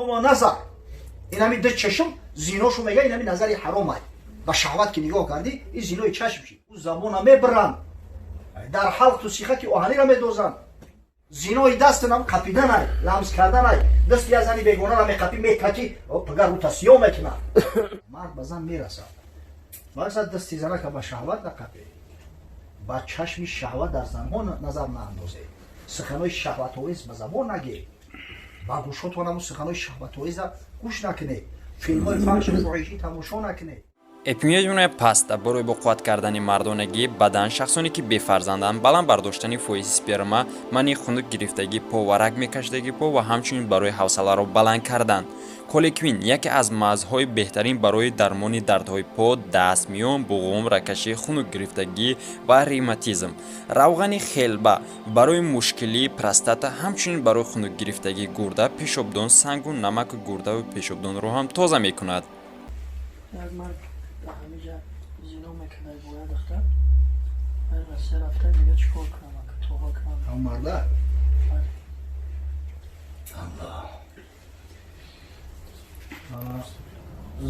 Зиноҳумо назар. Инами ду чашм зиношу мега, инами назари ҳаромай. Ба шаҳват ки нигоҳ кардӣ, ин зинои чашм шид. Ӯ забона мебиранд, дар ҳалқту сиха ки оҳанира медозанд. Зинои дастнам қапиданай, ламс карданай. Дасти як зани бегонара меқапӣ, метакӣ, пагар рӯта сиёҳ мекунад. Мард ба зан мерасад. Мақсад, дасти занака ба шаҳват нақапе, ба чашми шаҳват дар занҳо назар наандозе, суханои шаҳватовез ба забон нагӣ, ба гӯшотон ҳамун суханои шаҳватовеза гӯш накунед, филмҳои фаҳши фоҳишӣ тамошо накунед. Эпимедиумная паста барои боқувват кардани мардонагии бадан, шахсоне ки бефарзанданд, баланд бардоштани фоизи сперма, манъи хунук гирифтагии по ва раг мекашидагии по ва ҳамчунин барои ҳавсаларо баланд кардан. Колеквин яке аз мазҳои беҳтарин барои дармони дардҳои по, даст, миён, буғум, рагкашӣ, хунук гирифтагӣ ва ревматизм. Равғани хелба барои мушкилии простата, ҳамчунин барои хунук гирифтагии гурда, пешобдон, сангу намаку гурдаву пешобдонро ҳам тоза мекунад. Як мард дар ҳамиҷа зино мекарда бо як духтар. Ай Россия рафта, мега: «Чӣ кор кунам, ака, тоба кунам?» Ҳам марда. Бале. Аллоҳ.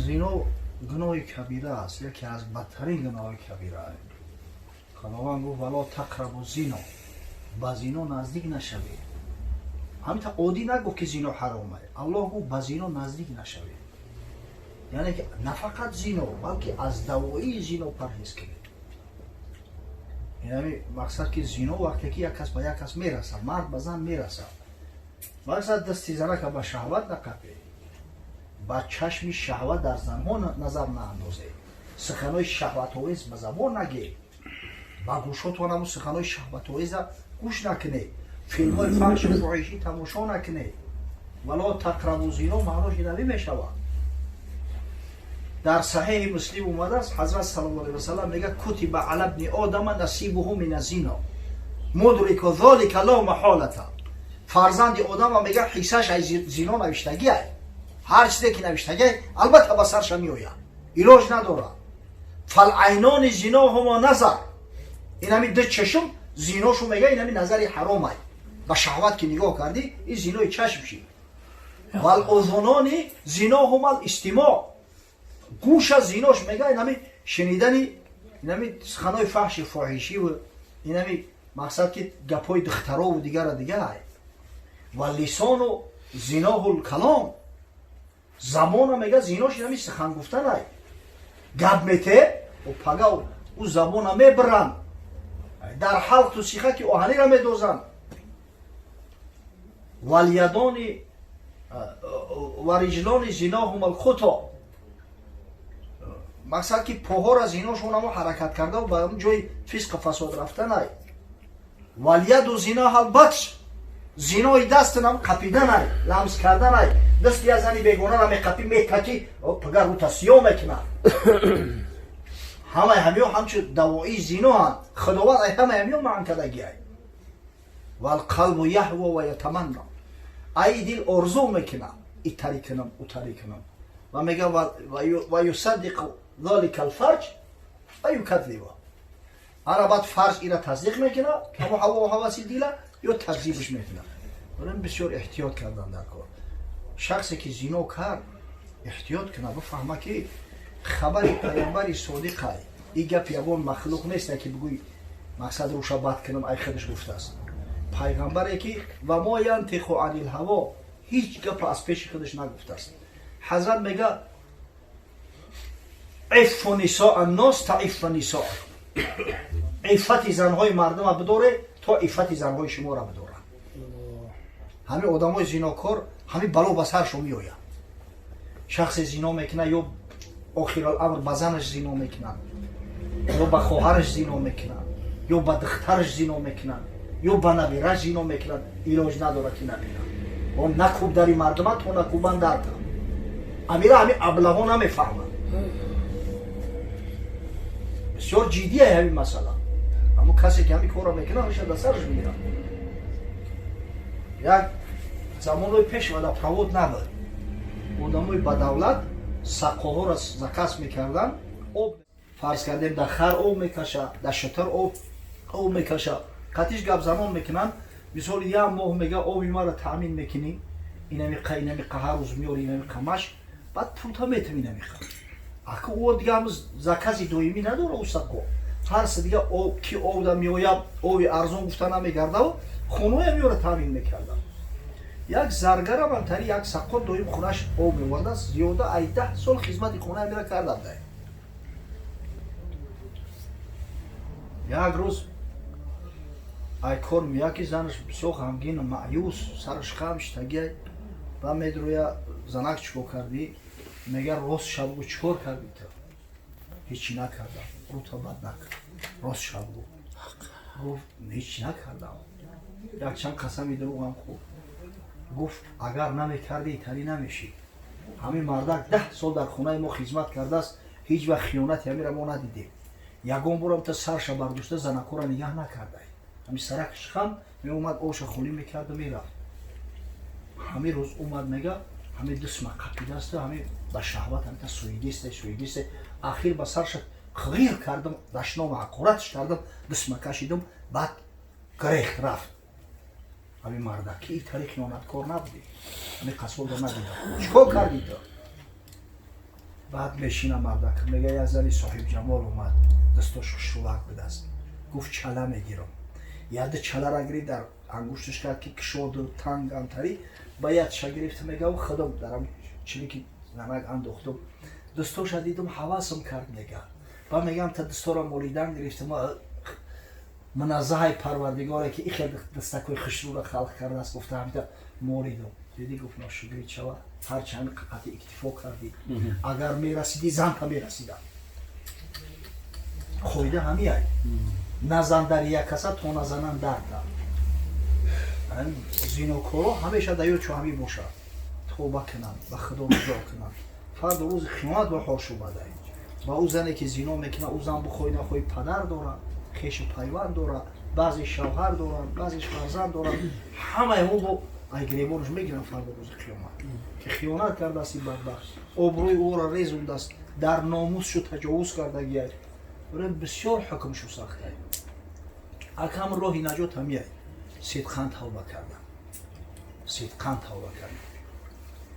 Зино гуноҳи кабира аст, яке аз бадтарин гуноҳои кабира. Худованд гуфт: «ولا تقربوا الزنا», ба зино наздик нашавед. Ҳамин оддӣ нагуфт ки зино ҳаром ай. Аллоҳ гуфт: «Ба зино наздик нашавед», яъне ки на фақат зино, балки аз давоии зино парҳез кунед. Инами мақсад ки зино вақте ки як кас ба як кас мерасад, мард ба зан мерасад. Мақсад, дасти занака ба шаҳват нақапе, ба чашми шаҳват дар занҳо назар наандозе, суханои шаҳватовез ба забон нагӣ, ба гӯшотон ҳамун суханои шаҳватовеза гӯш накунед, филмҳои фаҳши фоҳишӣ тамошо накунед. ولا تقربوا الزنا маънош инавӣ мешавад. Дар Саҳеҳи Муслим омадааст, ҳазрат صلى الله عليه وسلم мега: كتب على ابن آدم نصيبه من الزنا، مدرك ذلك لا محالة. Фарзанди одама, мега, ҳиссаш аз зино навиштагиай. Ҳар чизе ки навиштагиай, албатта ба сарша меояд, илоҷ надорад. فالعينان زناهما النظر. Инами ду чашм зиношу мега, инами назари ҳаромай. Ба шаҳват ки нигоҳ кардӣ, ин зинои чашм шид. والأذنان زناهما الاستماع. Гӯша зинош, мега, инами шунидани инами суханои фаҳши фоҳишиву инами мақсад ки гапҳои духтарову дигара дигар. واللسان زناه الكلام. Забона, мега, зинош инами сухан гуфтанай. Гап мете, пага ӯ забона мебиранд, дар ҳалқту сиха ки оҳанира медозанд. واليدان والرجلان زناهما الخطى. Мақсад ки поҳора зиношон амо ҳаракат карда ба ҷои фисқу фасод рафтанай. واليد زناها البطش. Зинои дастнам қапиданай, ламс карданай. Дасти як зани бегонара меқапӣ, метакӣ, пагар рӯта сиёҳ мекунад. Ҳамаи ҳамиё ҳамчун давоии зиноанд. Худованд ай ҳамаи ҳамиё манъ кардагиай. والقلب يهوى ويتمنى. Ай дил орзу мекунад: итари кунам, утари кунам. Ва мега: ويصدق ذلك الفرج ويكذب. Ана баъд фарҷ ира тасдиқ мекунад, ҳамо ҳаво ҳаваси дила, ё такзибш мекунад. Барои бисёр эҳтиёт кардан дар кор. Шахсе ки зино кард, эҳтиёт кунад, бифаҳма ки хабари паёмбари содиқай. И гап ягон махлуқ неста ки бигӯй, мақсад, рӯша бад кунам, ай худаш гуфтааст. Пайғамбаре ки وما ينطق عن الهوى, ҳеҷ гапа аз пеши худаш нагуфтааст. Ҳазрат мега: عفوا نساء الناس تعف نساؤكم. Иффати занҳои мардума бидоре, то иффати занҳои шуморо бидоранд. Ҳамин одамои зинокор, ҳамин бало ба саршон меояд. Шахсе зино мекунад, ё охируламр ба занаш зино мекунад, ё ба хоҳараш зино мекунад, ё ба духтараш зино мекунад, ё ба набираш зино мекунад. Илоҷ надорад ки набинад. Он накуб дари мардума, то накубан дарта. Амира ҳамин аблаҳо намефаҳмад. Бисёр ҷиддия ҳамин масъала. Аммо касе ки ҳамин корро мекунад, ҳамеша дар сараш мегирад. Як замонҳои пеш водопровод набуд. Одамои бадавлат сақоҳоро заказ мекарданд. Об, фарз кардем, дар хар об мекаша, дар шутур об мекаша, қатиш гапзанон мекунанд. Мисоли, як моҳ, мега, оби маро таъмин мекунӣ. Инамиқа, инамиқа ҳар рӯз меёри, инамиқа маш, баъд пулта метам инамиқа. Ака, о дига ҳам закази доимӣ надора ӯ саққо. Ҳар са дига ки овда меояд, ови арзон гуфта намегардаву хонаоя меёра таъмин мекарда. Як заргарам антари як саққо доим хонаш об меовардааст, зиёда ай 10 сол хизмати хонаи мера карда будай. Як рӯз ай кор меяд, ки занаш бисёр ғамгин, маъюс, сараш хам шитагиай. Ба медроя: «Занак, чӣ кор кардӣ?» Мега: «Рост шабгӯ, чӣ кор кардӣ ту?» «Ҳечи накардам, рута бад накард, рост шабгӯ». Гуфт: «Ҳечи накардам». Якчанд қасами дурӯғам хӯрд. Гуфт: «Агар намекардӣ, итарӣ намешид. Ҳамин мардак 10 сол дар хонаи мо хизмат кардааст, ҳеҷ вақт хиёнати ҳамира мо надидем. Ягон борам та сарша бардошта занакҳоро нигаҳ накардай. Ҳамин саракаш хам меомад, оша холӣ мекарду мерафт. Ҳамин рӯз омад, мега, ҳамин дусма қапидааста, ҳамин ба шаҳват ҳамита суидиста, суидиста. Ахир ба сарша ғир кардам, дашному ҳақоратш кардам, дусма кашидам, баъд грехт, рафт. Ҳамин мардак ки итари хиёнаткор набудӣ, ҳамин қасолда надидам. Чӣ кор кардӣ ту?» Баъд мешина мардак, мега: «Як зани соҳибҷамол омад, дастош хушрӯлак будааст. Гуфт: чала мегирам. Яды чалара гирифт, дар ангушташ кард, ки кушоду танг антарӣ. Ба ядша гирифта, мегав, худам дарам чилики занак андохтум. Дӯстоша дидум, ҳавасам кард, мега. Ба мегам, та дустора молидан гирифтам. Муназзаҳаи Парвардигоре, ки ихел дастакҳои хушрӯра халқ кардааст, гуфта, ҳамита молидум. Дидӣ, гуфт, ношукрӣ чава, ҳарчанд қати иктифо кардӣ, агар мерасидӣ, занта мерасида. Қоида ҳамияй: назан дар як каса, то назанан дарда. Зинокоро ҳамеша дар ёд чо ҳамин бошад, тавба кунанд, ба Худо рӯҷӯъ кунанд. Фардо рӯзи қиёмат ба ҳош омада. Ба ӯ зане ки зино мекунад, ӯ зан бихоҳӣ нахоҳӣ падар дорад, хешу пайванд дорад, баъзе шавҳар доранд, баъзеш фарзанд доранд. Ҳамаи ӯ бо ай гиребонаш мегиранд фардо рӯзи қиёмат, ки хиёнат кардааст. Ин бадбахт обрӯи ӯро резондааст, дар номусшу таҷовуз кардагиай. Бисёр ҳукмшу сахтай. Акам роҳи наҷот ҳамияй: сидқан тавба кардан, сидқан тавба кардан.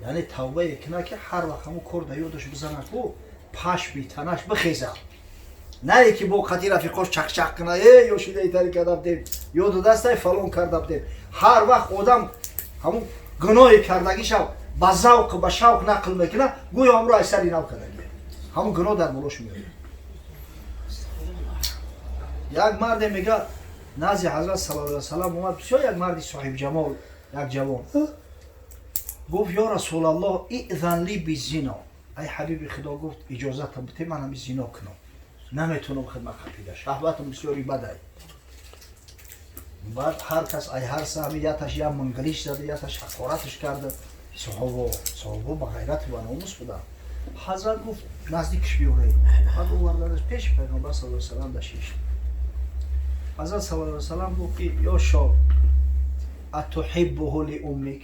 Яъне тавбае кина, ки ҳар вақт ҳамун кор дар ёдаш бизанаку, пашми танаш бихезад, на ки бо қати рафиқош чақчақ куна: «Э, ё шида итари карда будем, ёду дастай фалон карда будем». Ҳар вақт одам ҳамун гуноҳи кардагиша ба завқу ба шавқ нақл мекунад, гӯё ҳамро аз сари нав кардагия, ҳамун гуноҳ дар болош меояд. Як марде, мега, назди Ҳазрат саллаллоҳу алайҳи васаллам омад, бисёр як марди соҳибҷамол, як ҷавон. Гуфт: «Ё Расулаллоҳ, изан ли бизино». Ай ҳабиби Худо, гуфт, иҷозатам бите, ман ҳами зино кунам, наметавонам, хидмат қапида, шаҳватам бисёри бадай. Баъд ҳар кас ай ҳар саҳми яташ я мангалиш зада, яташ ҳақораташ карда. Саҳобо ба ғайрату ба номус буданд. Ҳазрат гуфт: «Наздикш биёред». Баъд оварданаш пеши Пайғамбар саллаллоҳу алайҳи васаллам дашишт. Ҳазрат саллаллоҳу алайҳи васаллам гуфт, ки: «Ё шоб, атуҳиббуҳу ли уммик?»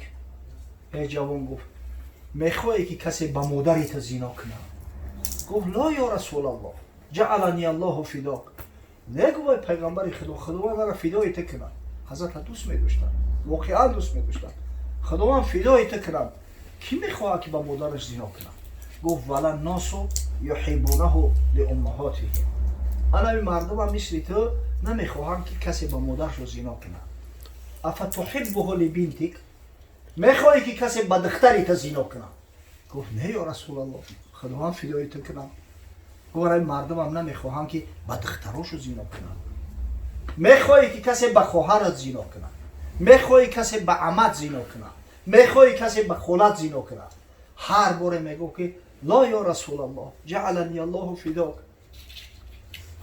Эй ҷавон, гуфт, мехоҳе, ки касе ба модари та зино кунад? Гуфт: «Ло, ё Расулаллоҳ, ҷаалани Аллоҳу фидок». Не, гуфт, ай Пайғамбари Худо, Худованд мара фидои ту кунад. Ҳазрата дӯст медоштанд, воқеан дӯст медоштанд. Худованд фидои ту кунад, кӣ мехоҳад, ки ба модараш зино кунад? Гуфт: «Вала носу юҳиббунаҳу лиуммаҳотиҳим». Анами мардумам мисли ту намехоҳанд, ки касе ба модарашо зино кунад. Афатуҳиббуҳу либинтик? Мехоҳӣ, ки касе ба духтари та зино кунад? Гуфт: «Не, ё Расулаллоҳ, Худованд фидои ту кунад». Гуфт: «Ай мардумам намехоҳанд, ки ба духтарошу зино кунанд. Мехоҳӣ, ки касе ба хоҳарат зино кунад? Мехоҳӣ, касе ба амат зино кунад? Мехоҳӣ, касе ба холат зино кунад?» Ҳар боре мегуфт, ки: «Ло, ё Расулаллоҳ, ҷаалани Аллоҳу фидок».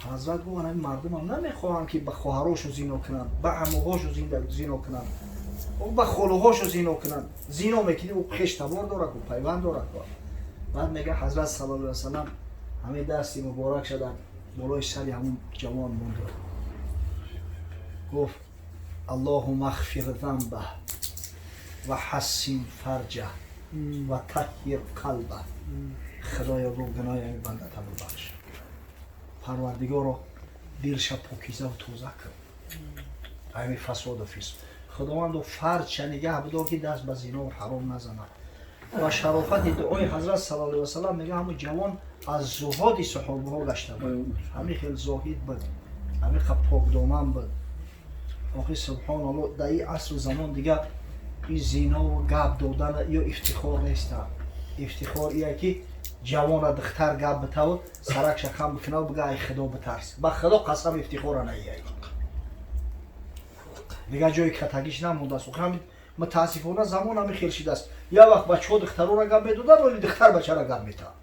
Ҳазрат гуфт: «Ами мардумам намехоҳанд, ки ба хоҳарошу зино кунанд, ба амуҳошу зино кунанд, ба холуҳошу зино кунанд. Зино мекунӣ, ӯ хештабор дорад, ку, пайванд дорад». Баъд мега, Ҳазрат саллаллоҳу алайҳи васаллам ҳамин дасти муборак шуда болои сари ҳамун ҷавон монд, гуфт: «Аллоҳумма ғфир занбаҳ ва ҳассин фарҷаҳ ва таҳҳир қалбаҳ». Худоё, гуфт, гуноҳи ҳамин бандата бибахш. Парвардигоро, дилша покизаву тоза кун ҳамин фасоду фисқ. Худовандо, фарҷша нигаҳ бидор, ки даст ба зинову ҳаром назанад. Ва шарофати дуои ҳазрат саллаллоҳу алайҳи васалам, мега, ҳамун ҷавон аз зуҳоди саҳобаҳо гашта буд, ҳамин хел зоҳид буд, ҳамин хел покдоман буд. Охи, субҳоналло, дар ин асру замон дига ин зинову гап додана ё ифтихор неста. Ифтихор ия, ки ҷавона духтар гап битаву саракша хам бикунаву бига: «Ай худо битарс». Ба худо қасам, ифтихора наияй, дигар ҷои катагиш намондааст. Охи, ҳамин мутаассифона замон ҳамин хел шидааст. Як вақт бачаҳо духтарора гап медоданд, вале духтар бачара гап метавад.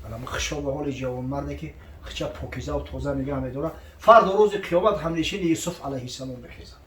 Ана хушо ба ҳоли ҷавонмарде, ки хича покизаву тоза нигаҳ медорад. Фардо, рӯзи қиёмат, ҳамнишини Юсуф алайҳиссалом мехезад.